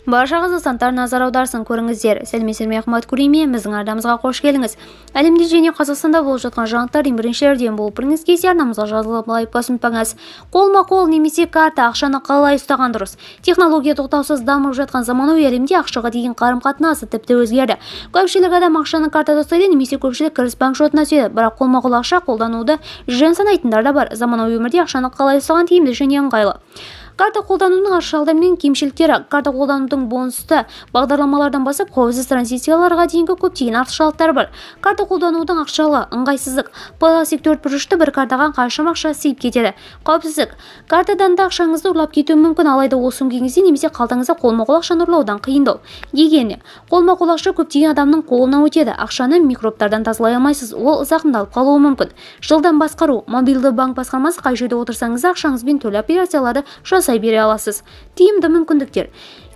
Барша қазақстандықтар назар аударсын, көріңіздер. Сәлеметсіздер ме, қымбат көрермен! Біздің арнамызға қош келдіңіз! Әлемде және Қазақстанда болып жатқан жаңалықтар ең біріншілерден болып білгіңіз келсе, арнамызға жазылып, лайк басуды ұмытпаңыз. Қолма-қол немесе карта: ақшаны қалай ұстаған дұрыс? Технология тоқтаусыз дамып жатқан заманауи әлемде ақшаға деген қарым-қатынасы тіпті өзгерді. Көпшілік адам ақшаны картада ұстайды немесе көпшілік кіріс банк шотына түседі, бірақ қолма-қол ақша қолдануды жөн санайтындар да бар. Заманауи өмірде ақшаны қалай ұстаған тиімді және ыңғайлы? Карта қолданудың артықшылықтары мен кемшіліктері. Карта қолданудың бонусты бағдарламалардан бастап қауіпсіз транзакцияларға дейінгі көптеген артықшылықтары бар. Карта қолданудың артықшылығы: ыңғайсыздық. Пластик төрт бұрышты бір картаға қаншама ақша сыйып кетеді? Қауіпсіздік. Картадан да ақшаңызды ұрлап кетуі мүмкін, алайда ол сөмкеңізде немесе қалтаңызда қолма-қол ақшаны ұрлаудан қиындау. Гигиена. Қолма-қол ақша көптеген адамның қолынан өтеді, ақшаны микробтардан тазалай алмайсыз, ол зақымдалып қалуы мүмкін. Жылдам басқару. Мобильді банк басқармасы, қай жерде отырсаңыз да, ақшаңызбен түрлі операцияларды жасай бере аласыз. Тиімді мүмкіндіктер.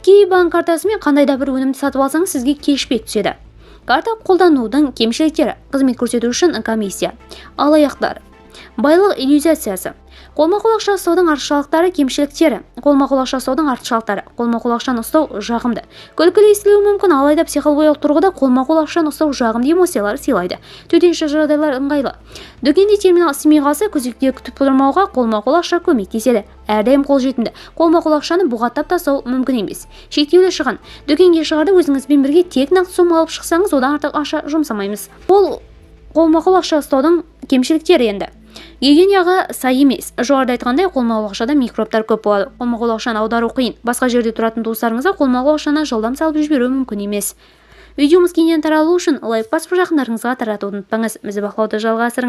Киви банк картасымен қандай да бір өнімді сатып алсаңыз, сізге кешбек түседі. Карта қолданудың кемшіліктері: қызмет көрсету үшін комиссия. Алаяқтар. Байлық иллюзиясы. Қолма-қол ақша ұстаудың артықшылықтары, кемшіліктері. Қолма-қол ақша ұстаудың артықшылықтары: Қолма-қол ақшаны ұстау жағымды. Күлкілі естілуі мүмкін, алайда психологиялық тұрғыда қолма-қол ақшаны ұстау жағымды эмоциялар сыйлайды. Төтенше жағдайлар ыңғайлы. Дүкенде терминал істемей қалса, күзекте күтіп тұрмауға қолма-қол ақша көмектеседі. Әрдайым қолжетімді. Қолма-қол ақшаны бұғаттап тастау мүмкін емес. Шектеулі шығын. Дүкенге шығарда өзіңізбен бірге тек нақты сома алып шықсаңыз, одан артық ақша жұмсамаймыз. Ол қолма-қол ақша ұстаудың кемшіліктері енді: Гигиенаға сай емес. Жоғарыда айтқандай, қолма-қол ақшада микробтар көп болады. Қолма-қол ақшаны аудару қиын. Басқа жерде тұратын туыстарыңызға қолма-қол ақшаны жылдам салып жіберу мүмкін емес. Видеомыз кеңінен таралу үшін лайк басып, жақындарыңызға таратуды ұмытпаңыз. Бізді бақылауды жалғастырыңыз.